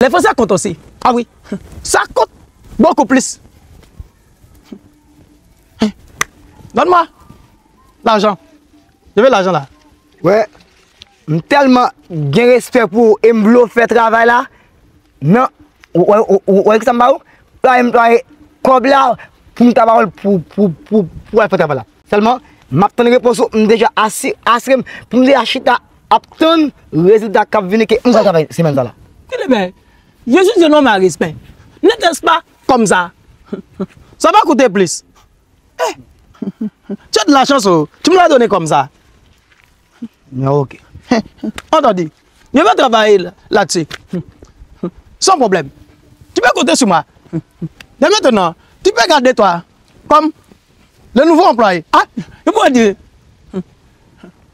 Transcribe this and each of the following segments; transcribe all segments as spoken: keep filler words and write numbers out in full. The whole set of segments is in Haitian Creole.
Les Français comptent aussi. Ah oui. Ça compte beaucoup plus. Donne-moi l'argent. Je veux l'argent là. Wè, m tèlman gen respè pou ou e m vle w fè travay la. Nan, w wè kisa m ba ou? M plwaye, m plwaye kòb la pou m ta ba w l pou, pou, pou, pou al fè travay la. Sèlman, m ap tann repons ou, m deja asi, asire m pou m deja chita ap tann rezilta k ap vini ke m pral travay semèn sa la. Tande byen, je suis un homme à respect. N'était-ce pas comme ça? Ça va coûter plus. Eh, tu as de la chance, oh. Tu me l'as donné comme ça. Non, ok. Entendu. Je vais travailler là-dessus. Sans problème. Tu peux compter sur moi. Dès maintenant, tu peux garder toi comme le nouveau employé. Ah, je pourrais dire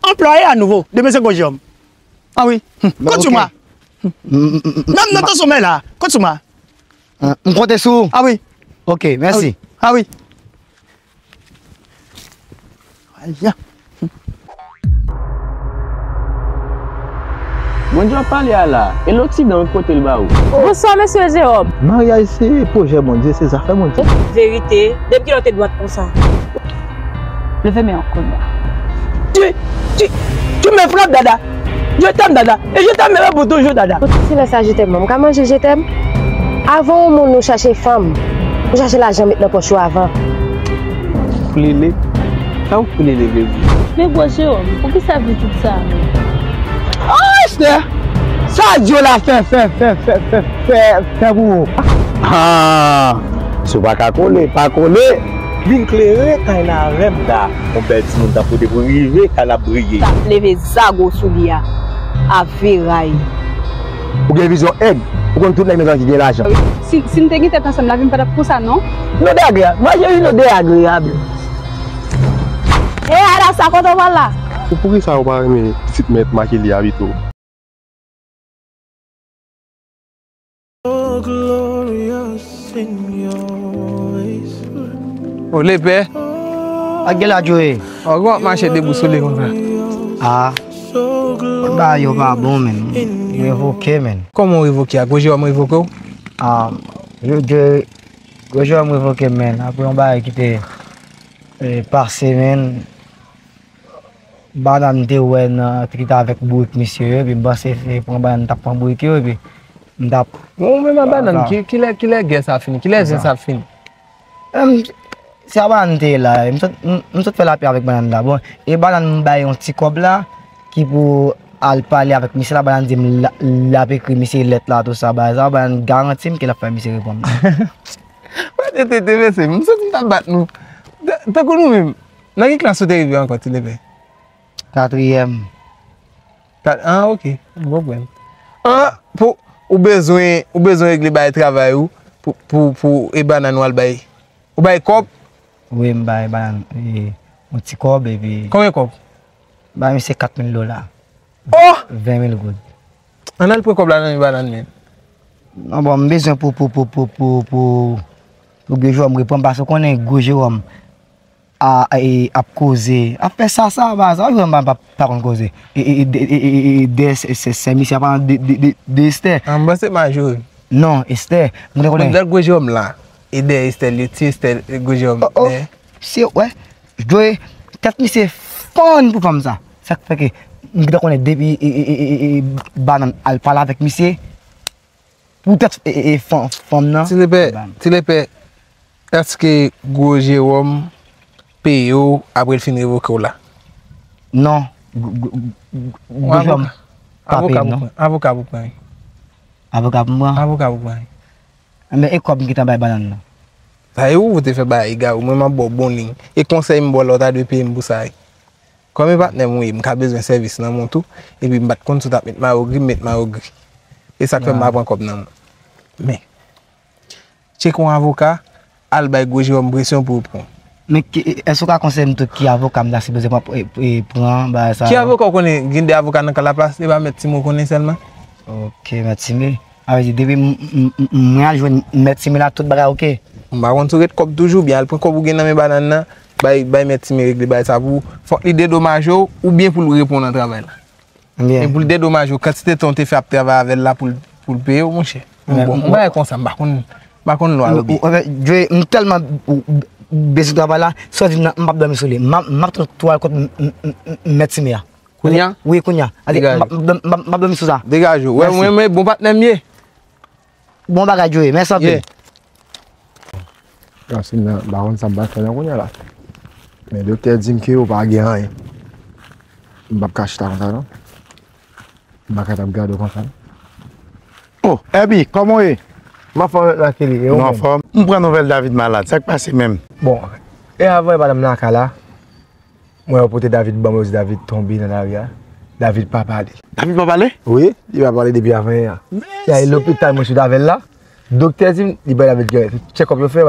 employé à nouveau de monsieur Gojom. Ah oui. Compte sur moi. Même dans ton sommeil là, compte sur moi. M konte sou ou. Ah oui. Ok, mèsi. Ah oui. Aya. Bondye w ap pale a la, e loksidan wi kote l ba ou? Bonswa mesye Jewòm. Maryaj se pwojè Bondye, se zafè Bondye. Verite, depi kilè w te dwat konsa? Leve men w kounye a. Tu, tu, tu me frappes, Dada. Je t'aime, Dada. Et je t'aimerai pour toujours, Dada. Kote silans a je t'aime an? M ka manje je t'aime? Avan yon moun ou chache fanm, ou chache lajan met nan pòch ou avan. Koulele? Sa w koulele vle di? Men gwo je w, poukisa w di tout sa menm? Oh, Esther! Sa Djo la fè, fè, fè, fè, fè, fè, fè pou ou? Ah! Si w pa ka kole, pa kole! Vin klere kay la avè m la. Yon bèl timoun tankou w te pou rive kay la ap briye. T ap leve zago sou li a, a veray. Ou gen vizyon èg, ou konn tout nèg nan zòn ki gen lajan. Si, si n te gen tèt ansanm, lavi m pa t ap konsa non. Lodè agreyab, mwen cheri lodè agreyab. E Ada sa kote w pral la? Ou poukisa ou pa renmen pitit mèt Makeli a pito? O lepè. Ak gèl a Joe. Ou ap mache debousole konsa. Ah. Bagay yo pa bon menn. Revoke menn. Kòman w revoke a? Gwo Jewòm revoke w? Ah, Joe, Gwo Jewòm revoke m menn. Apre yon bagay ki te eh, pase menn. Bannan m te wè nan ki te avèk bourik misye yo, epi m panse se pran bannan m t ap pran bourik yo, epi m t ap. Bon, ou menm a bannan, kilè, kilè gè sa fini? Kilè zen sa fini? Se a bannan m te ye la, m sot, m sot fè lapè avèk bannan la. Bon, e bannan m bay yon ti kòb la, ki pou al pale avèk misye la, bannan di m l ap ekri misye lèt la, tou sa, bagay sa, bannan garanti m ke l ap fè misye reponn. Mwen te tete mesye, m santi m t ap bat nou. Tankou nou menm. Nan ki klas ou te rive ankò, ti lepè? Katriyèm. Kat, ah, ok. M konprann. Ah, pou, ou bezwen, ou bezwen regle bagay travay ou pou, pou, pou e bannan ou al bay. Ou bay kòb? Wi, m bay bannan, e, yon ti kòb, epi. Konbyen kòb? Bay misye kat mil dola. Oh! Ven mil goud. Ann al pran kòb la nan men bannan men. Non, bon, m bezwen pou, pou, pou, pou, pou, pou, pou Gwo Jewòm reponn, paske w konnen Gwo Jewòm a, e, ap koze. Ap fè sa, sa, ba, sa, Jewòm pa, pa, pa konn koze. E, e, e, de, e, e, e, de, se, se, se, misye ap pale de, de, de, de Esther. Ah, m panse Majori. Non, Esther. M te konnen. Bon, dat Gwo Jewòm la. E dèyè Esther, li ti Esther, Gwo Jewòm. Oh, oh. Se, wè. Joe, tèt misye fann pou fanm sa. Sa k fè ke m gentan konnen depi e, e, e, e, e, bannan al pale avèk misye pou tèt e, e, e, fanm, fanm nan. Ti lepè, ti lepè, èske Gwo Jewòm peye w apre l fin revoke w la? Non, Gwo, Gwo, Gwo Jewòm pa peye m non. Avoka pou pran. Avoka pou pran? Avoka pou pran. Enben, e kòb m gentan bay bannan nan? Sa e ou, ou te fè bagay egare, mwen m ap ba w bon liy. E konsèy m ba w la, w ta dwe peye m pou sa wi. Kòm e patnè m ou ye, m ka bezwen sèvis nan men w tou, epi m pa t konn si w t ap met mayogri, m met mayogri. E sa k fè m pa pran kòb nan men w. Men, tcheke yon avoka, al bay Gwo Jewòm presyon pou yo pran w. Men èske w ka konsèy m tou ki avoka m ta sipoze pran, e, e, pran bagay sa yo? Ki avoka w konnen? Gen de avoka nan Kal Laplas, e pa Mèt Timo w konnen sèlman? Ok, Mèt Timo. Sa vle di depi m, m, m, mwen al jwenn Mèt Timo la, tout bagay ok? M pa konn si w ret kòb toujou oubyen al pran kòb ou gen nan men bannan nan, bay, bay Mèt Timo regle bagay sa pou ou. Fòk li dedomaje w oubyen pou l reponn nan travay la. E pou l dedomaje w, kantite tan w te fè ap travay avè l la pou l, pou l peye w, monchè. Bon, bon, yon bagay konsa, m pa konn, m pa konn lwa yo byen. Joe, m tèlman bezwen travay la, sa w di m nan, m p ap dòmi sou li. M ap, m ap tann twal kont m, m, m, m, mèt Sime a. Kounye a? Wi, kounye a. Degaje. M ap, m ap, m ap dòmi sou sa. Degaje w. Wè, mwen, mwen, bon patnè m ye. Bon bagay, Joe. Mèsi anpil. Yeah. Paske m nan, m pa konn sa m pral fè nan kounye a la. Men doktè di m ke yo pa gen anyen. M p ap ka chita konsa, non. M pa ka t ap gade w konsa, non. Oh, Herbie, kòman w ye? M anfòm, Marc-Kelly, e ou menm? Nou anfòm. M pran nouvèl David malad. Sa k pase menm? Bon, e avan, e madanm nan ka la. Mwen, yo pote David ban mwen, yo di David tonbe nan lari a. David pa pale. David pa pale? Wi, li pa pale depi avanyè a. Men se lopital mwen sot avè l la. Doktè di m, li bay David gen. Tchekòp yo fè,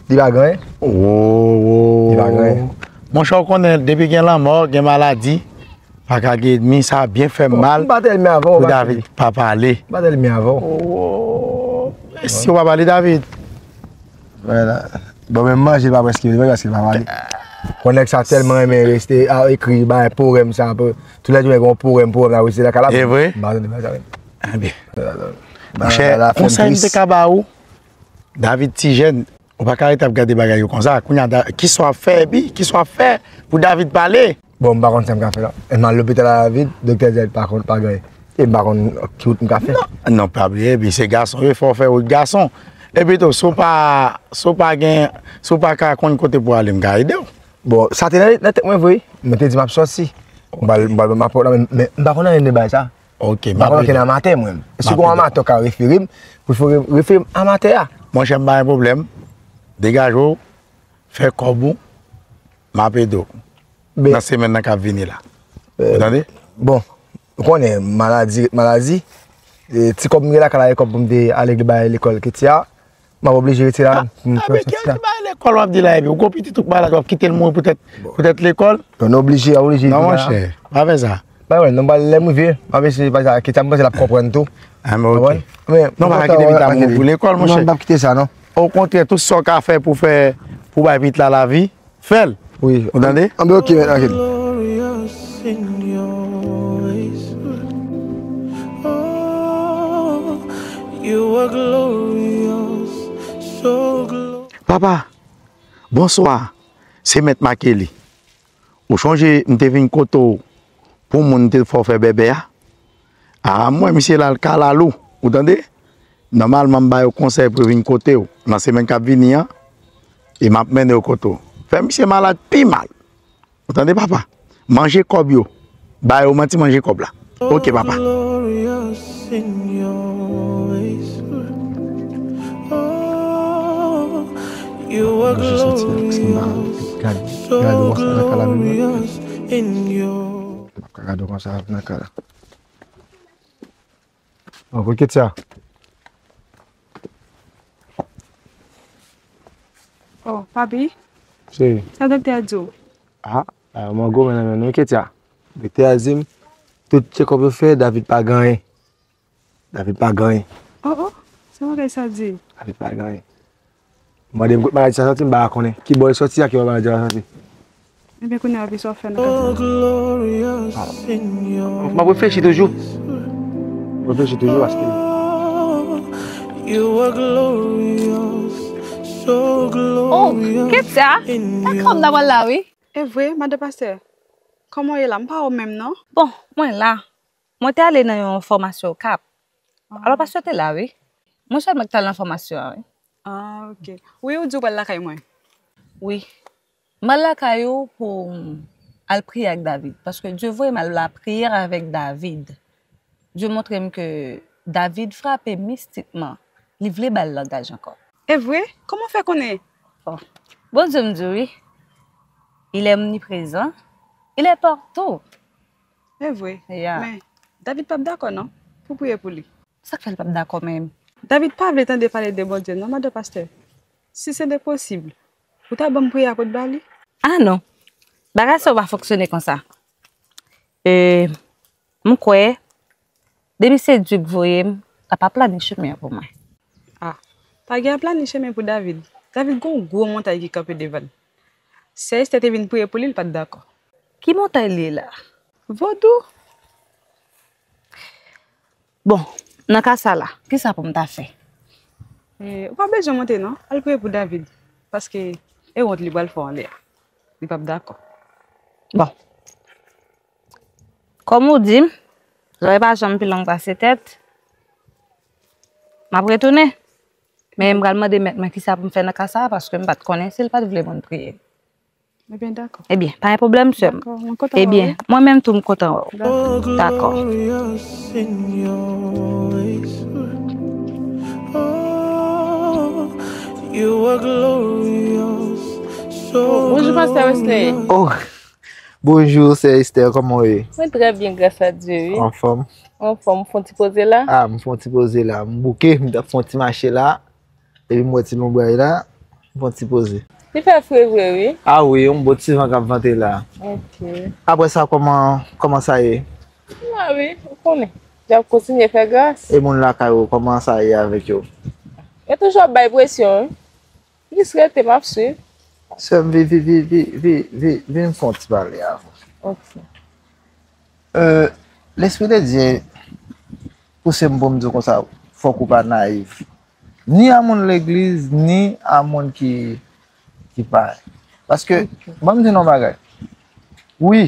li pa gen. Oh, oh. Li pa gen. Monchè, w konnen, depi gen lanmò, gen maladi, pa ka gen ènmi, sa byen fè m mal. M pa t ènmi avè w, pou David pa pale. M pa t ènmi avè w. Oh, oh. E si w pa pale, David? Vwala. Bon, menm manje pa prèske vle, paske l pa pale. Kon nèg sa tèlman renmen rete, a, ekri, bay powèm sa, tou lè jounen gen yon powèm, powèm la rete lakay la. E vre? M pa tande bagay sa menm. Ebyen. Monchè, konsèy m te ka ba ou, David ti jèn, ou pa ka rete ap gade bagay yo konsa. Kounye a, kisa w ap fè, epi kisa w ap fè pou David pale? Bon, m pa konn sa m ka fè la. E m al lopital la vit, doktè di pa konn, pa gen anyen. E m pa konn ki wout m ka fè. Non, non, pa bliye, epi se gason yo, fò w fè wout gason. Epi tou, si w pa, si w pa gen, si w pa ka konn kote pou ale, m ka ede w. Bon, sa te nan, nan tèt mwen vre, wi. Mwen te di m ap sòti. M pral, m pral, m ap, men, men m pa konn anyen de bagay sa. Ok, m pa konn ankenn amatè, mwen. Si gon amatè w ka refere m, pou refere, refere m amatè a. Monchè, m pa gen pwoblèm. Degaje w, fè kòb ou, m ap ede w. Nan semèn nan k ap vini la. Ou tande? Bon, ou konnen, maladi ret maladi. E, ti kòb m gen lakay la, e kòb pou m te ale bay lekòl Ketia. M ap oblije retire la pou m fè sòti la. Ki bay lekòl w ap di la, epi ou gon pitit ou k malad, w ap kite l mouri poutèt, poutèt lekòl? Non, nou oblije, oblije. Non, monchè, pa fè sa. Ba wè, non, ba lè m rive, m ap eseye bay sa, Ketia, m panse l ap konprann tou. Ah, men ok. Non, pa kite pitit la mouri pou lekòl, monchè. Non, m p ap kite sa, non. Okontrè, tout sa w ka fè pou fè, pou bay pitit la lavi, fè l. Wi. Ou tande? Anben, ok, men, ok. Glorious in your ways. Oh, you are glorious, so glorious. Papa, bonswa. Se Mèt Makeli. Ou chonje m te vin kote w pou moun te fè w fè bèbè a? A, m wè misye la, l kalalou, ou tande? Nòmalman, m ba yo konsèy pou yo vin kote w nan semèn k ap vini an, e m ap mennen yo kote w. Fè misye malad pi mal. Ou tande, papa? Manje kòb yo. Ba yo manti, manje kòb la. Ok, papa. Glorious in your ways. Oh, you are glorious, so glorious in your. M ap ka gade w konsa nan kay la. Bon, pou Ketia. Oh, papi. Cheri. Sa doktè a di w? Ah, ah, mwen gwo men nan men nou, Ketia. Doktè a di m, tout tchekòp yo fè, David pa gen anyen. David pa gen anyen. Oh, oh, se bagay sa di. David pa gen anyen. Mande m kot maladi sa sòti, m pa konnen. Ki bò l sòti a, ki bò maladi sa sòti? Ebyen, kounye a, epi sa w fè nan kay sa? M ap reflechi toujou. M reflechi toujou paske. Oh, Ketia, dakò, m ta pral la, wi. E vre, madan pastè, kòman w ye la? M pa wè w menm, non. Bon, mwen la. Mwen te ale nan yon fòmasyon Okap. Alò, pastè te la, wi. Mwen sèlman ki t al nan fòmasyon an, wi. Ah, ok. Wi, ou di w pral lakay mwen. Wi. M al lakay ou pou m al priye ak David, paske Dye voye m al lapriyè avèk David. Dye montre m ke David frape mistikman. Li vle ba l langaj ankò. E vre? Kòman w fè konnen? Bon. Bondye m di w, wi. Il est omniprésent. Il est partout. E vre. Yeah. Men, David p ap dakò, non, pou priye pou li. Sa k fè l p ap dakò menm? David pa vle tande pale de Bondye, non, madan pastè. Si se te posib, ou ta ban m priyè a pou t ba li? Ah non. Bagay sa yo pa fonksyone konsa. E, m kwè, depi se Dye k voye m, l ap aplani chemen an pou mwen. Ah, pa gen aplani chemen pou David. David gon gwo montay ki kanpe devan l. Si Esther te vin priye pou li, l pa t dakò. Ki montay li ye la? Vodou. Bon, Nan ka sa la, kisa pou m ta fè? Eh, ou pa bezwen monte non, al priye pou David, paske e wont li pral fè w anlè a. Li p ap dakò. Bon. Kòm ou di m, zòrèy pa janm pi long pase tèt. M ap retounen. Men m pral mande mèt mwen kisa pou m fè nan ka sa a, paske m pa t konnen si l pa t vle moun priye. Ebyen, dakò. Ebyen, pa gen pwoblèm, sè m. Dakò, mwen kontan wè w, wi. Ebyen, mwen menm tou m kontan wè w. Dakò. Dakò. Bonjou, pastè Wesley. Oh, bonjou, sè Esther, kòman w ye? Mwen trè byen, gras a Dye, wi. Anfòm? Anfòm, m fè yon ti poze la. Ah, m fè yon ti poze la. M bouke, m t ap fè yon ti mache la. Epi m wè ti lonbray la, m fè yon ti poze. Li fè fre vre, wi. Ah wi, yon bon ti van k ap vante la. Ok. Apre sa, kòman, kòman sa ye? La, wi, ou konnen. N ap kontinye fè gras. E moun lakay ou, kòman sa ye avèk yo? Yo toujou ap bay presyon, wi. Jis rete, m ap swiv. Sè m, vi-, vi-, vin fè yon ti pale avè w. Ok. Euh, Lespri de Dye pouse m pou m di w konsa, fòk ou pa nayiv. Ni a moun legliz, ni a moun ki, ki pa. Paske, ok, ban m di nou yon bagay. Wi,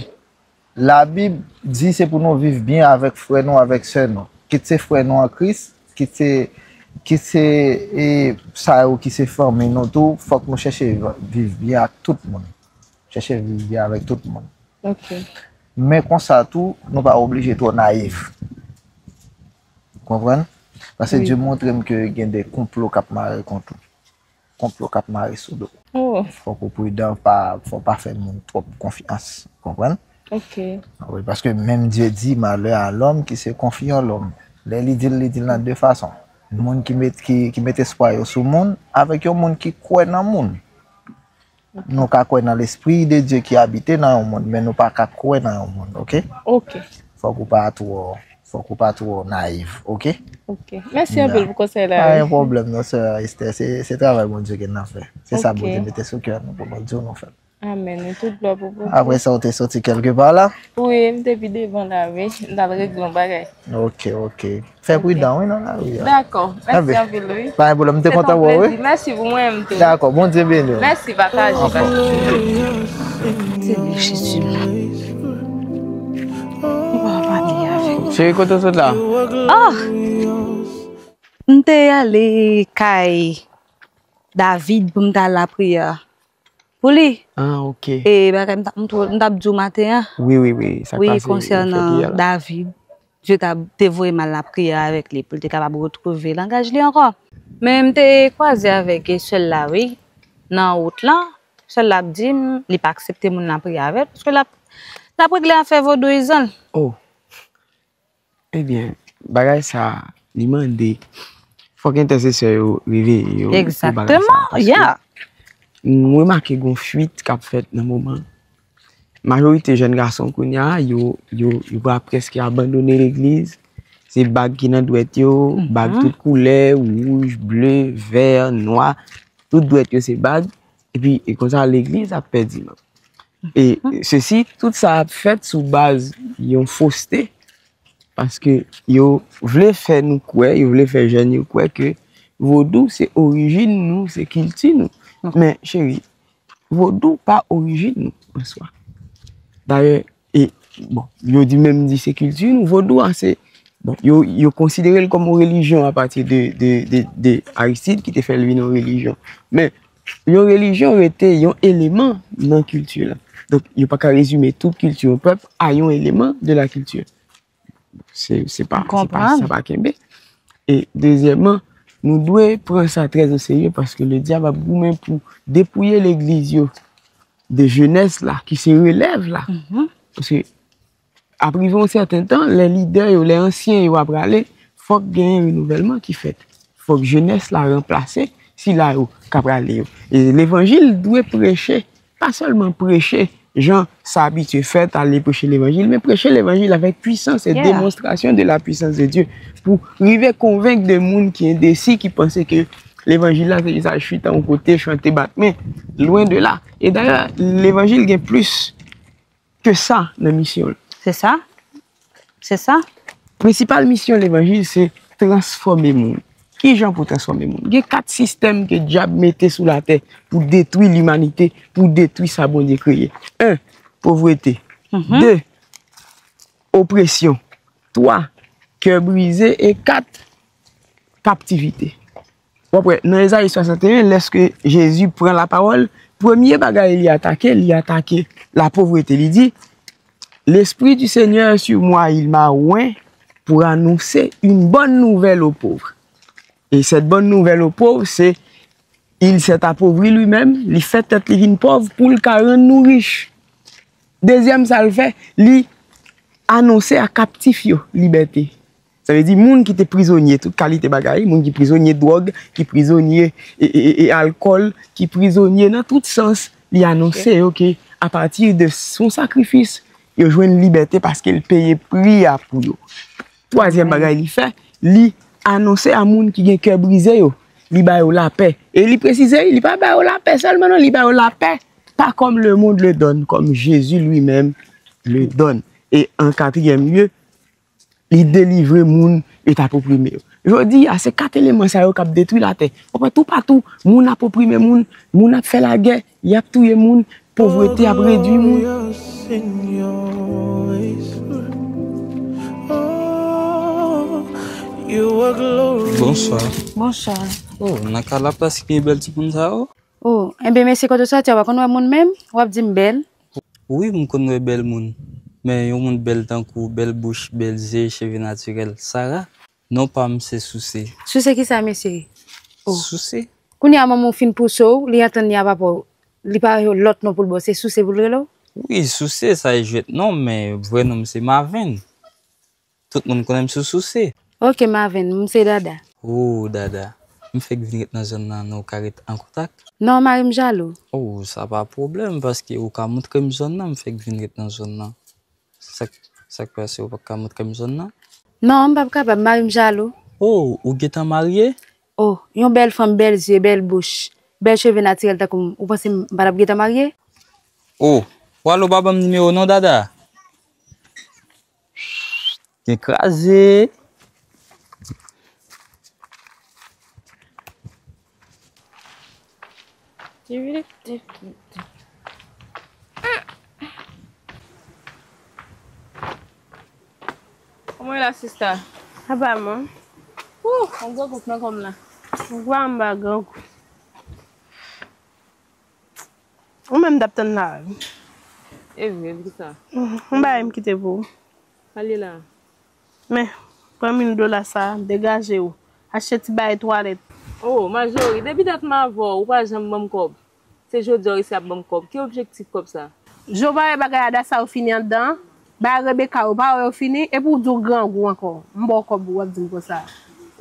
Labib di se pou nou viv byen avèk frè nou, avèk sè nou. Kit se frè nou an Kris, kit se, kit se, e, sa yo ki se fanmi nou tou, fòk nou chèche viv byen ak tout moun. Chèche viv byen avèk tout moun. Ok. Men konsa tou, nou pa oblije twò nayiv. Ou konprann? Paske, wi, Dye montre m ke gen de konplo k ap mare kont ou. Konplo k ap mare sou do w. Oh. Fòk ou pridan, pa, fò w pa fè moun twòp konfyans. Ou konprann? Ok. Wi, paske menm Dye di, malè a lòm ki se konfi an lòm. Lè li di l, li di l nan de fason. Moun ki met, ki, ki met espwa yo sou moun, avèk yon moun ki kwè nan moun. Nou ka kwè nan Lespri de Dye ki abite nan yon moun, men nou pa ka kwè nan yon moun, ok? Ok. Fòk ou pa twò, fòk ou pa twò nayiv, ok? Ok. Mèsi anpil pou konsèy la, wi. Pa gen pwoblèm non, sè Esther, se, se travay Bondye gen nan fè. Se sa, ok, Bondye mete sou kè nou pou nou di w nou fè l. Amèn. E tout glwa pou Bondye. Apre sa, ou te soti kèlke pa la? Wi, m te pi devan la, wi. M t al regle yon bagay. Ok, ok. Fè pridan, wi, nan lari a. Dakò. Mèsi anpil, wi. Pa gen pwoblèm, m te kontan wè w, wi. Mèsi pou mwen menm tou. Dakò, Bondye beni w. Mèsi, pataje, pataje. Se li, Jezi m. Ou pa pale avè m. Cheri, kote w sot la? Ah! M te ale kay David pou m ta al lapriyè pou li. Ah, ok. E bagay m t ap, m t ap di w maten an. Wi, wi, wi. Sa k pase, wi, fèt yè la. Wi, konsènan David. Dye t ap, te voye m al lapriyè avèk li pou l te kapab retwouve langaj li ankò. Men m te kwaze avèk sè l la, wi, nan wout lan. Sè l la ap di m li pa aksepte moun lapriyè avè l, paske l ap, l ap regle afè vodouyizan l. Oh. Ebyen, bagay sa, li mande, fòk entèsesè yo reveye yo pou bagay sa, paske, egzakteman, yeah, m remake gon fwit k ap fèt nan moman. Majorite jèn gason kounye a, yo, yo, yo pa prèske abandone legliz. Se bag ki nan dwèt yo, bag tout koulè, wouj, ble, vè, nwa. Tout dwèt yo se bag. Epi, e konsa, legliz ap pèdi manm. E sesi, tout sa ap fèt sou baz yon foste. Paske yo vle fè nou kwè, yo vle fè jèn yo kwè ke vodou se orijin nou, se kilti nou. Men, cheri, vodou pa orijin nou, an swa. Dayè, e, bon, yo di menm di se kilti nou, vodou a se, bon, yo, yo konsidere l kòm yon relijyon apati de, de, de, de Aristide ki te fè l vin yon relijyon. Men, yon relijyon rete yon eleman nan kilti la. Donk, yo pa ka rezime tout kilti yon pèp a yon eleman de la kilti. Se, se pa, se pa, sa pa kenbe. E dezyèmman, nou dwe pran sa trè o serye paske le dyab ap goumen pou depouye legliz yo de jenès la, ki se relèv la. Paske ap rive yon sèten tan, lè lidè yo, lè ansyen yo ap prale, fòk genyen renouvèlman ki fèt. Fòk jenès la ranplase sila yo k ap prale yo. E levanjil dwe preche, pa sèlman preche jan sa abitye fèt, ale preche levanjil, men preche levanjil avèk pwisans e demonstrasyon de la puissance de Dieu. Pou rive konvenk de moun ki endesi, ki panse ke levanjil la se jis al chita yon kote, chante, bat men. Lwen de la. E dayè, levanjil gen plis ke sa nan misyon l. Se sa. Se sa. Prensipal misyon levanjil, se Transfòme moun. Kijan pou transfòme moun? Gen kat sistèm ke dyab mete sou latè pou detwi limanite, pou detwi sa Bondye kreye. En, povrete. De, opresyon. Twa, kè brize. E kat, kaptivite. W ap wè, nan Ezayi swasanteyen, lèske Jezi pran lapawòl, premye bagay li atake, li atake lapovrete. Li di, L'Esprit du Seigneur est sur moi, il m'a oint pour annoncer une bonne nouvelle aux pauvres. Et cette bonne nouvelle aux pauvres, c'est il s'est appauvri lui-même, li fè tèt li vin pòv pou l ka rann nou rich. Dezyèm sa l fè, li anonse a kaptif yo libète. Sa vle di moun ki te prizonye tout kalite bagay, moun ki prizonye dwòg, ki prizonye e, e, e, e alkòl, ki prizonye nan tout sans, li anonse yo ke apati de son sakrifis, yo jwenn libète paske l peye pri a pou yo. Twazyèm bagay li fè, li anonse a moun ki gen kè brize yo, li ba yo lapè. E li presize, li pa ba yo lapè sèlman non, li ba yo lapè, pas comme le monde le donne, comme Jésus lui-même le donne. E an katriyèm lye, li delivre moun yo t ap oprime yo. Jodi a, se kat eleman sa yo k ap detwi latè. Ou wè toupatou, moun ap oprime moun, moun ap fè lagè, y ap touye moun, povrete ap redwi moun. Bonswa. Bonswa. Oh, nan ka la plas ki gen bèl timoun sa yo? Oh, enben mesye, kote w soti a, w pa konn wè moun menm? W ap di m bèl? Wi, m konn wè bèl moun. Men yon moun bèl tankou bèl bouch, bèl zye, cheve natirèl. Sara, non pa m se Souse. Souse kisa, mesye? Oh. Souse? Kounye a manman w fin pouse w, li antann li a papa w, li pa yon lòt non pou l ba w, se Souse pou l rele w? Wi, Souse, sa e jwèt non, men vrè non m se Maven. Tout moun konnen m sou Souse. Ok, Maven, m se Dada. Oh, Dada. M fèk vin ret nan zòn nan, nou ka ret an kontak? Non, mari m jalou. Oh, sa pa pwoblèm, paske ou ka montre m zòn nan, m fèk vin ret nan zòn nan. Sa k, sa k pase, ou pa ka montre m zòn nan? Non, m p ap kapab, mari m jalou. Oh, ou gentan marye? Oh, yon bèl fanm, bèl zye, bèl bouch, bèl cheve natirèl tankou m, ou panse m pa t ap gentan marye? Oh, w alo pa ban m nimewo non, Dada. Gen kraze. Kòman w ye la, sista? Apa, man? Wouh, yon gran gwoup nan kò m la. Ou pa anba gran gwoup. Ou menm t ap tann la. E vre, poukisa? Yon bagay m kite pou ou. Sa l ye la? Men, pran mil dola sa, degaje w. Achte ti bagay twalèt. Oh, Majori, depi dat m avè w, ou pa janm ban m kòb. Se jodi a w resi ap ban m kòb. Ki objektif kòb sa? Jovare bagay ada sa yo fini anndan. Bagay Rebeka yo, pa wè yo fini. Epi w di w grangou ankò. M ba w kòb, w ap di m konsa.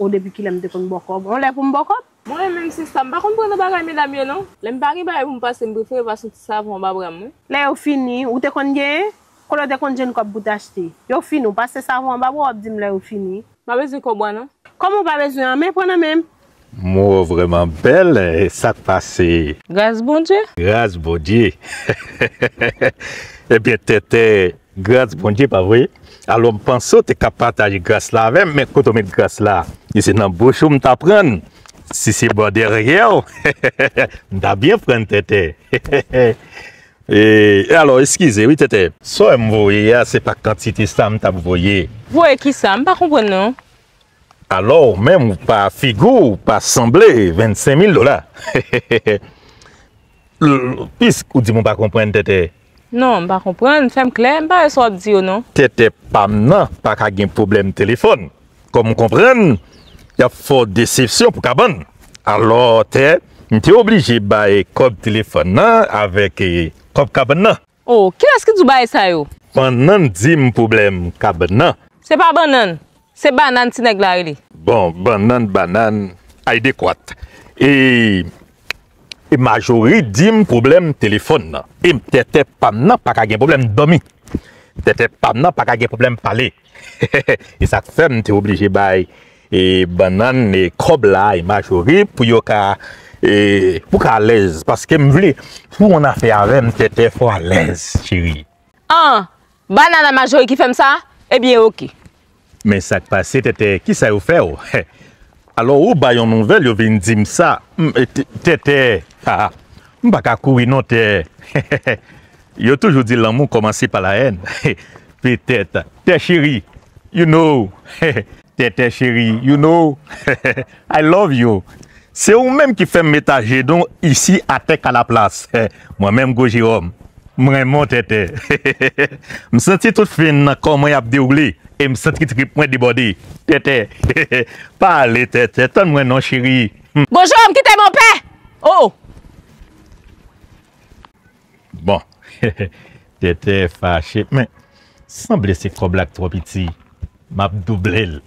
O, depi kilè m te konn ba w kòb? On lè pou m ba w kòb? Mwen menm sista, m pa konn pran nan bagay medam yo non. Lè m pa gen bagay pou m pase, m prefere pase yon ti savon anba bra m wi. Lè yo fini, ou te konn genyen? Kote w te konn jwenn kòb pou w t achte? Yo fini, ou pase savon anba bra w, w ap di m lè yo fini. M pa bezwen kòb ou a non. Kòman w pa bezwen an? Men pran nan men m. Mo vrèman bèl, e sa k pase? Gras Bondye. Gras Bondye. Ebyen, Tètè, gras Bondye, pa vre? Alò, m panse w te ka pataje gras la avè m, men kote w met gras la? E se nan bouch ou m ta pran l. Si se bò dèyè w, m ta byen pran l, Tètè. E, e alò, eskize, wi, Tètè. Sa w wè m voye a, se pa kantite sa m t ap voye. Voye kisa? M pa konprann, non. Alò, ou menm, ou pa figi w, ou pa sanble, vennsenk mil dola. L-, pisk ou di m ou pa konprann, Tètè. Non, m pa konprann. Fè m klè, m pa wè sa w ap di yo, non. Tètè pa m nan pa ka gen pwoblèm telefòn. Kòm ou konprann, y ap fè w desepsyon pou kabann. Alò, Tè, m te oblije bay kòb telefòn nan avèk, e, kòb kabann nan. Oh, kilès ki di w bagay sa yo? Bannann di m pwoblèm kabann nan. Se pa bannann, se banann ti nèg la rele. Bon, bannann, banann, ay dekwat. E, e Majori di m pwoblèm telefòn nan. E Tètè pa m nan pa ka gen pwoblèm dòmi. Tètè pa m nan pa ka gen pwoblèm pale. E sa k fè m te oblije bay, e, Bannann, e, kòb la, e, Majori, pou yo ka, e, pou ka alèz. Paske m vle, pou w ann afè avè m, Tètè, fò w alèz, cheri. An, Bannann a Majori ki fè m sa? Ebyen, oke. Men sa k pase, Tètè, kisa yo fè w? Alò, ou bay yon nouvèl, yo vin di m sa. M, e, Tè-, Tètè, ha, m pa ka kouri non, Tè. Yo toujou di lanmou kòmanse pa la haine. Petèt. Tè cheri, you know. Tètè cheri, you know. I love you. Se ou menm ki fè m met ajenou isi atè Kalaplas. Mwen menm, Gwo Jewòm. M renmen w, Tètè. M santi tout fen nan kò mwen ap dewoule e m santi trip mwen debòde. Tètè, pale, Tètè, tann mwen non, cheri. Gwo Jewòm, kite m anpè! Oh! Bon, Tètè fache, men sanble se kòb la k twò piti. M ap double l.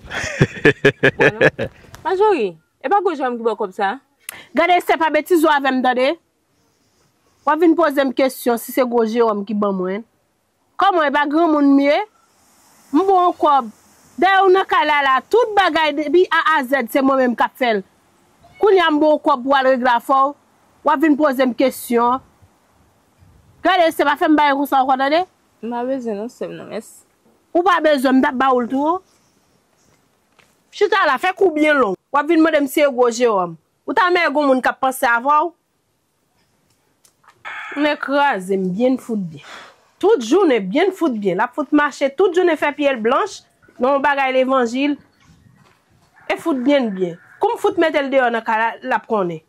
Majori, e pa Gwo Jewòm ki ba w kòb sa? Gade, Estè, pa betize w avè m, tande? W ap vin poze m kesyon si se Gwo Jewòm ki ban mwen. Kòman, e pa granmoun m ye? M ba w yon kòb. Dayè, ou nan kay la, la, tout bagay depi A a Z, se mwen menm k ap fè l. Kounye a, m ba w kòb pou w al regle afè w, w ap vin poze m kesyon. Gade, Estè, pa fè m bagay konsa ankò, tande? M pa bezwen non, sè m, non, mèsi. Ou pa bezwen, m t ap ba w l tou. Chita la, fè kou byen long. W ap vin mande m si e Gwo Jewòm. Ou ta menm gon moun k ap panse avè w? Mwen kraze m byen fout byen. Tout jounen byen fout byen. L ap fout mache tout jounen fè pye l blanch nan yon bagay levanjil. E fout byen byen. Kou m fout mete l deyò nan kay la, l ap konnen.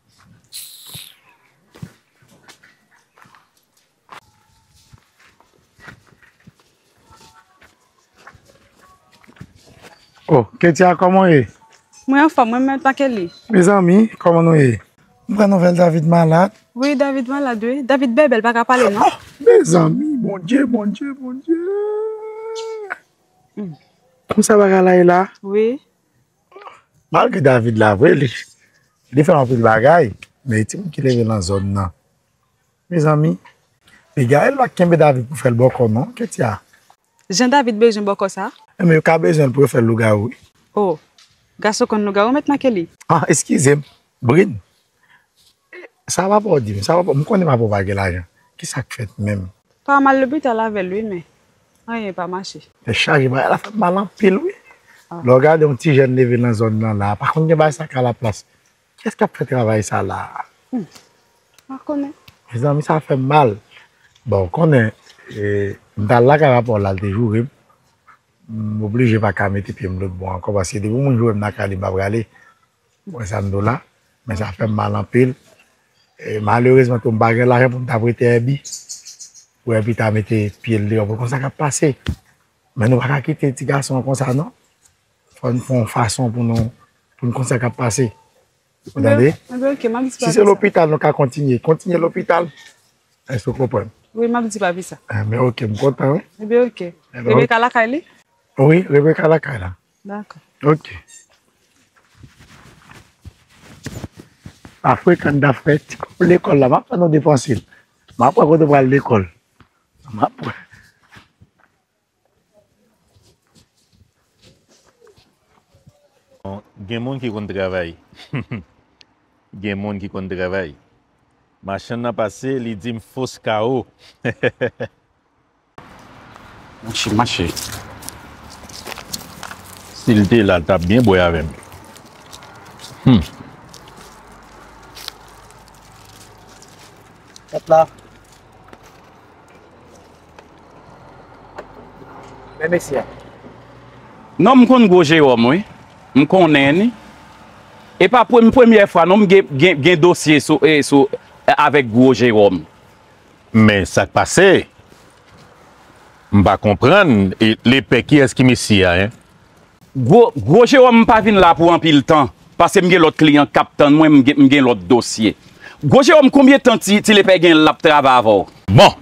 Oh, Ketia, kòman w ye? Mwen anfòm, mwen menm tanke li. Mezanmi, kòman nou ye? M pran nouvèl David malad. Wi, David malad, wi. David bèbè, l pa ka pale, non. Oh, mezanmi, Bondye, Bondye, Bondye. Hmm. Konsa bagay la ye la? Wi. Malgre David la vre, li, li fè anpil bagay, men e timoun ki leve nan zòn nan. Mezanmi, piga el pa kenbe David pou fè l bòkò non, Ketia. Jan David bezwen bòkò sa? Enben, yo ka bezwen l pou yo fè l lougawou, wi. Oh, gason konn lougawou mèt manke li. Ah, eskize m, Brin. Sa papa w di m, sa papa, m konnen papa w pa gen lajan. Kisa k fèt menm? Pa mal lopital avè l, wi, men anyen pa mache. Tèt chaje, bagay la fè m mal anpil, wi. Ah. Lè w gade yon ti jèn leve nan zòn nan la, pa konn gen bagay sa ka la plas. Kiyès k ap fè travay sa la? Hmm. Pa konnen. Mezanmi, sa fè m mal. Bon, w konnen, e, m t al lakay papa w la, l te joure m. M oblije pa ka mete pye m lòt bò ankò, paske depi yon moun joure m lakay li, m pa prale. Ou wè sa m di w la? Men sa fè m mal anpil. E, malerezman tou, m pa gen lajan pou m ta prete Èbi. Pou Èbi ta mete pye l deyò pou l konn sa k ap pase. Men nou pa ka kite ti gason an konsa, non. Fò n fè yon fason pou nou, pou n konn sa k ap pase. Ou tande? Enben, enben, ok, m ap di papi sa. Si se lopital nou ka kontinye, kontinye lopital. Èske w konprann? Wi, m ap di papi sa. Enben, ok, m kontan, wi. Enben, ok. Enben, Rebecca lakay li? Wi, Rebecca lakay la. Dakò. Ok. Afrekan da frè, ti kòb lekòl la, m ap fè nou depanse l. M ap wè kote w pral lekòl. M ap wè. Bon, gen moun ki konn travay. Gen moun ki konn travay. Machann nan pase, li di m fos kawo. Mache, mache. Si l te la, l t ap byen bwè avè m. Hmm. Tèt la. Men mesye. Non, m konn Gwo Jewòm, wi. M konnen ni. E pa premye, premyè fwa, non, m gen, gen, gen dosye sou, e, sou, e, avèk Gwo Jewòm. Men sa k pase? M pa konprann. E, lepè, kiyès ki mesye a, en? Gwo, Gwo Jewòm, m pa vin la pou anpil tan, paske m gen lòt kliyan k ap tann mwen, m gen, m gen lòt dosye. Gwo Jewòm, konbyen tan ti, ti lepè gen l ap travay avè w? Bon,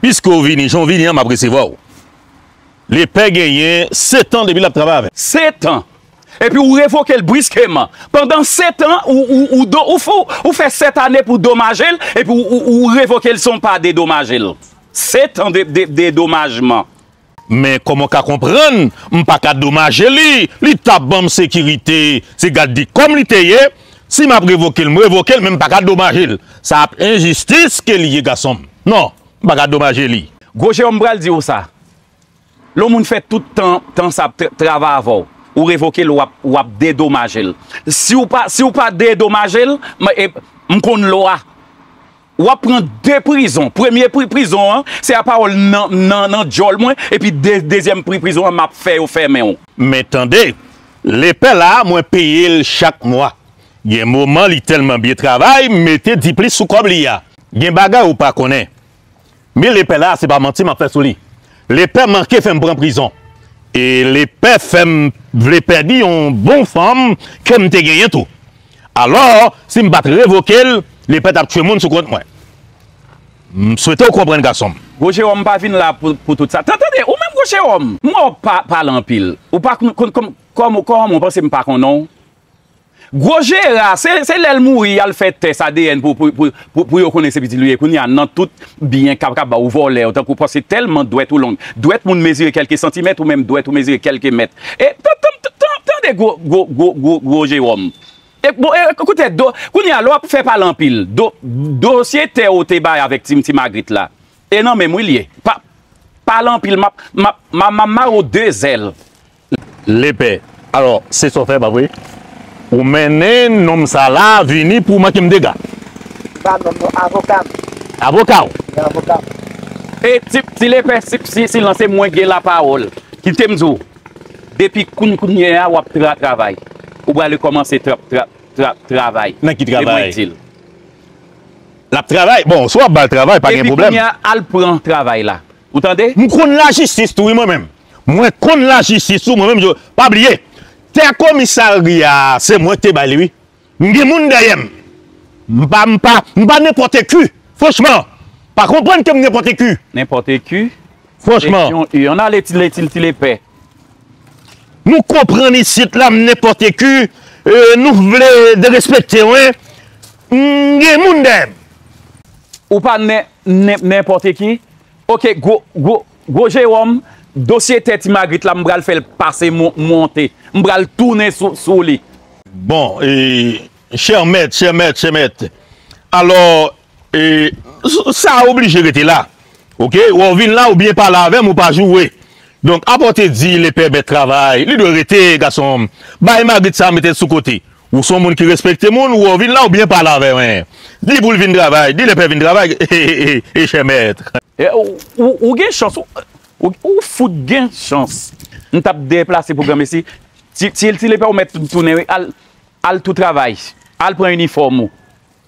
piske w vini, jan w vini an, m ap resevwa w. Lepè genyen sèt an depi l ap travay avè m. Sèt an? Epi ou revoke l briskeman. Pandan sèt an, ou, ou, ou, do, ou, fou, ou fè sèt ane pou domaje l, epi ou, ou, ou revoke l san w pa dedomaje l. Sèt an de, de, dedomajman. Men kòman w ka konprann, m pa ka domaje li, li t ap ban m sekirite, se gad di kòm li te ye, si m ap revoke l, m revoke l, men m pa ka domaje l. Sa ap enjistis ke li ye, gason m. Non, m pa ka domaje li. Gwo Jewòm, m pral di w sa. Lè yon moun fè tout tan, tan sa ap tra- travay avè w, ou revoke l, w ap, w ap dedomaje l. Si w pa, si w pa dedomaje l, m, e, m konn lwa. W ap pran de prizon. Premye pri prizon an, se a pawòl nan, nan, nan djòl mwen, epi de, dezyèm pri prizon an, m ap fè yo fèmen w. Men tande, lepè la, mwen peye l chak mwa. Gen moman li tèlman byen travay, m mete diplis sou kòb li a. Gen bagay ou pa konnen. Men lepè la, se pa manti m ap fè sou li. Lepè manke fè m pran prizon. E lepè fè m vle pèdi yon bon fanm ke m te genyen tou. Alò, si m pa t revoke l, lepè t ap tchwe moun sou kont mwen. M swete w konprann gason m. Gwo Jewòm pa vin la pou, pou tout sa. Tan- Tande, ou menm Gwo Jewòm, m wè w pa pale anpil. Ou pa konn, konn, kòman, kòman w panse m pa konnen w? Gwo Jera, se, se lè l mouri, y al fè tès A D N pou, pou, pou, pou, pou yo konnen se pitit li ye. Kounye a, nan tout byen k ap, k ap ba ou vòlè yo, tankou paske tèlman dwèt ou long. Dwèt moun mezire kèlke santimèt, ou menm dwèt ou mezire kèlke mèt. E, tan- tan- tan- tande gwo, gwo, gwo, gwo, gwo Jewòm. E, bon, e, koute, do, kounye a, lè w ap fè pale anpil, do, dosye tè ou te bay avèk Ti, Ti Magrit la, e nan men m wi l ye. Pa, pale anpil, m ap, m ap, m ap, m ap mare w de zèl. Lepè. Alò, se sa w fè, pa vre? Ou mennen nonm sa la vini pou manke m dega. M pa nonm non, avoka m. Avoka w? Wi, avoka m. E ti, ti lepè, si, si, silans, se mwen gen lapawòl. Kite m di w, depi kounye, kounye a, w ap tra, travay. Ou prale kòmanse trap, trap, trap, travay. Nan ki travay? E mwen di l. L ap travay? Bon, si w ap ba l travay, pa gen pwoblèm. Epi kounye a, al pran travay la. Ou tande? M konn lajistis tou, wi, mwen menm. Mwen konn lajistis tou, mwen menm, je, pa bliye. Tè komisarya a, se mwen ki te bay li, wi. M gen moun dèyè m. M pa, m pa, m pa nenpòt ki. Franchman, pa konprann ke m nenpòt ki. Nenpòt ki? Franchman. Seksyon U. Ann ale ti, ti, ti lepè. Nou konprann isit la, m nenpòt ki, e, nou vle derespekte w, wi. M gen moun dèyè m. Ou pa nen, nen, nenpòt ki? Oke, gwo, gwo, gwo Jewòm, dosye tè Ti Magrit la, m pral fè l pase mon- monte. M pral tounen sou, sou li. Bon, e, chè mèt, chè mèt, chè mèt. Alò, e, s- sa oblije rete la. Oke? Wè w vin la, ou byen pale avè m, ou pa joure. Donk, apa w te di lepè mèt travay, li dwe rete, gason m. Bay Magrit sa mete l sou kote. Ou se yon moun ki respekte moun, ou wè w vin la, ou byen pale avè mwen. Di pou l vin travay, di lepè vin travay, e, e, e, e, chè mèt. E, ou, ou, ou gen chans, ou, ou, ou fout gen chans. M t ap deplase pou granmesi. Ti, ti, ti lepè ou mèt tounen, wi. Al, al tou travay. Al pran inifòm ou.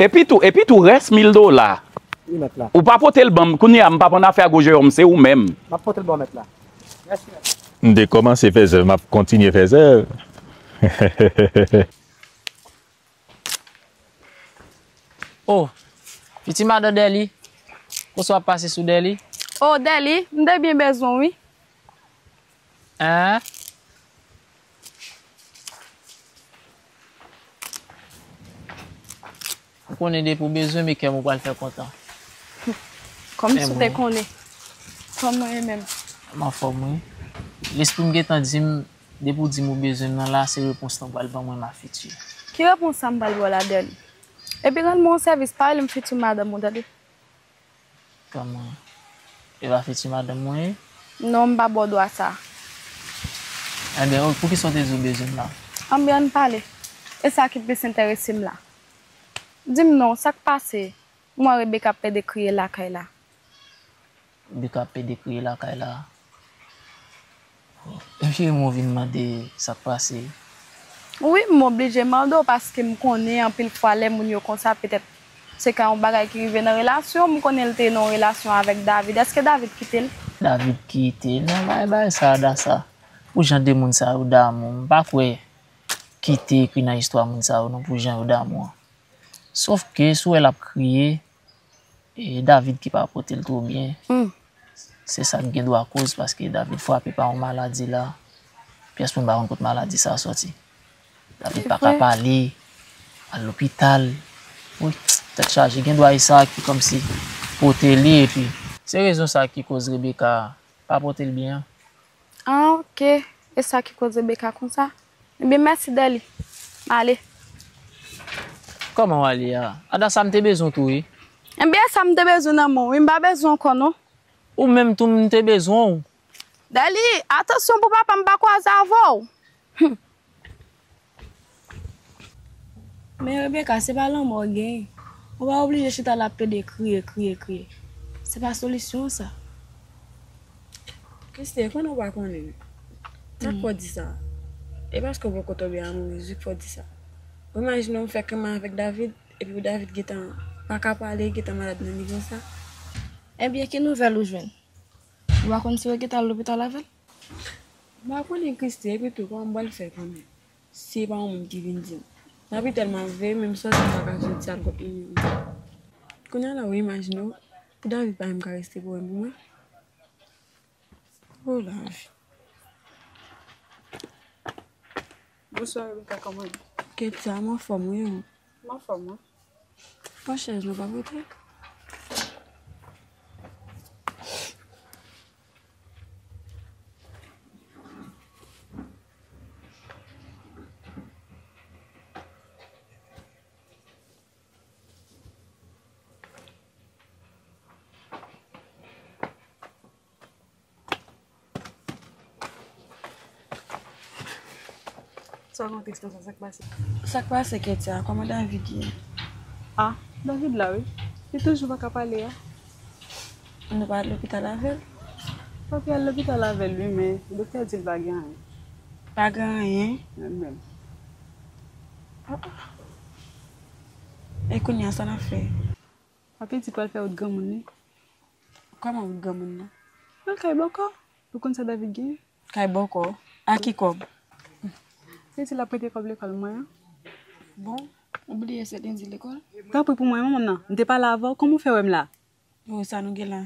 Epi tou, epi tou, rès mil dola. Wi, mèt la. Ou pa pote l ban m. Kounye a, m p ap annafè a gwo Jewòm, se ou menm. M ap pote l ban w, mèt la. Mèsi, mèt. M te kòmanse fè zèv, m ap kontinye fè zèv. Oh, piti madan Dèli, kòman w ap pase sou Dèli? Oh, Dèli, m te byen bezwen w, wi. Hein? Ou konnen depi w bezwen m, e kè m ou pral fè kontan. Kòmsi w te konnen. Kòman w ye menm? M anfòm, wi. Lespri m gentan di m, depi w di m ou bezwen m nan la, se repons lan w pral ban mwen, ma future. Ki repons sa m pral ba w la, Dèli? Epi rann mwen yon sèvis, pa rele m future madanm ou, tande? Kòman? E pa future madanm mwen ye? Non, m pa ba w dwa sa. Ebyen, poukisa w te di w bezwen m la? Anben, ann pale. E sa ki plis enterese m la. Di m non, sa k pase? M wè Rebecca ap pede kriye lakay la. Rebecca ap pede kriye lakay la. Epi m vin mande sa k pase. Wi, m oblije mande w paske m konnen anpil fwa lè moun yo konsa, petèt se ka yon bagay ki rive nan relasyon. M konnen l te nan yon relasyon avèk David. Èske David kite l? David kite l nan bagay, bagay sa, Adassa. Pou jan de moun sa yo damou, m pa kwè kite ekri nan istwa moun sa yo non, pou jan yo damou an. Sòf ke si w wè l ap kriye, e David ki pa pote l twò byen. Hmm. Se sa k gen dwa koz, paske David frape pa yon maladi la. Pyès moun pa konn kot maladi sa a sòti. David pa ka pale, al lopital. Wi, tèt chaje. Gen dwa e sa ki kòmsi pote li, epi se rezon sa ki koz Rebecca pa pote l byen an. Ah, ok. E sa ki koz Rebecca konsa? Ebyen, mèsi, Dèli. M ale. Kòman w ale a? Adassa, m te bezwen w tou, wi. Ebyen, sa m te bezwen nan men w, wi. M pa bezwen w ankò, non. Ou menm tou, m te bezwen w. Dali, atansyon pou papa m pa kwaze avè w. Men Rebecca, se pa lanmò w genyen. Ou pa oblije chita la plede kriye, kriye, kriye. Se pa solisyon an sa. Christie, konnen w pa konnen. Sa k fè w di sa? E paske w poko tonbe amourez wi k fè w di sa. Ou imajine w fè kòman avèk David, epi David gentan pa ka pale, gentan malad nan nivo sa. Ebyen, ki nouvèl ou jwenn? Ou pa konn si yo gentan al lopital avè l? M pa konnen Christie, epi tou, kòman m pral fè konnen? Si e pa yon moun ki vin di m. David tèlman veye, menm sòti m pa ka sòti al kot moun yo. Kounye a la, ou imajine w, pou David pa menm ka reste pwoblèm pou mwen. O lavi. Bonswa, Rebecca, kòman w ye? Ketia, m anfòm, wi, ou? M anfòm, wi. Pran chèz nou pa pote. Sa w gen tris konsa, sa k pase? Sa k pase, Ketia? Kòman David ye? Ah, David la, wi. Li toujou pa ka pale a. Nou pa al lopital avè l? Papi al lopital avè l, wi, men doktè di l pa gen anyen. Pa gen anyen? Men menm. Ah, ah. E kounye a, sa n ap fè? Papi di pral fè wout granmoun li. Kòman wout granmoun nan? Al kay bòkò. Ou konn sa David gen? Kay bòkò? A ki kòb? Li di l ap prete kòb lekòl mwen an. Bon, ou bliye sèten di lekòl? Tanpri pou mwen, manman nan. M te pale avè w, kòman w fè wè m la? O, sa nou gen la?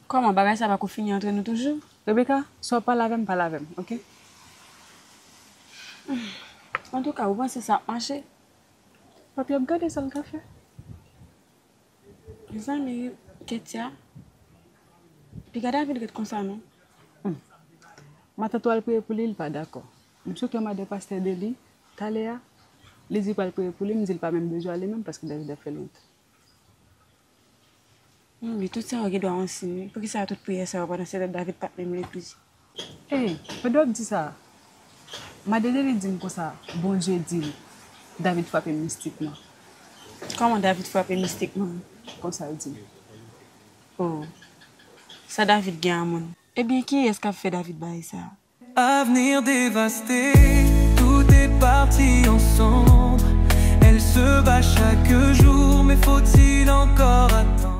Kòman, bagay sa pako fini antre nou toujou? Rebecca, si w ap pale avè m, pale avè m, oke? Antouka, ou panse sa ap mache? Papi ap gade sa l ka fè. Mezanmi, Ketia, piga David ret konsa non. Hmm. Matant ou al priye pou li, li pa dakò. M sou kè m a de pastè de li, talè a, li di pral priye pou li, m di l pa menm bezwen ale menm paske David ap fè l wont. Hmm, men tout sa yo gen dwa yon siy, wi. Poukisa tout priyè sa yo pandan se tan David pa t menm legliz? Ey, pandan w ap di sa, madanm Deli di m konsa, Bondye di l, David frape mistikman. Kòman David frape mistikman? Konsa l di m. Oh, sa David gen a moun. Ebyen, kiyès k ap fè David bagay sa? Avenir dévasté, tout est parti en cendres. Elle se bat chaque jour, mais faut-il encore attendre?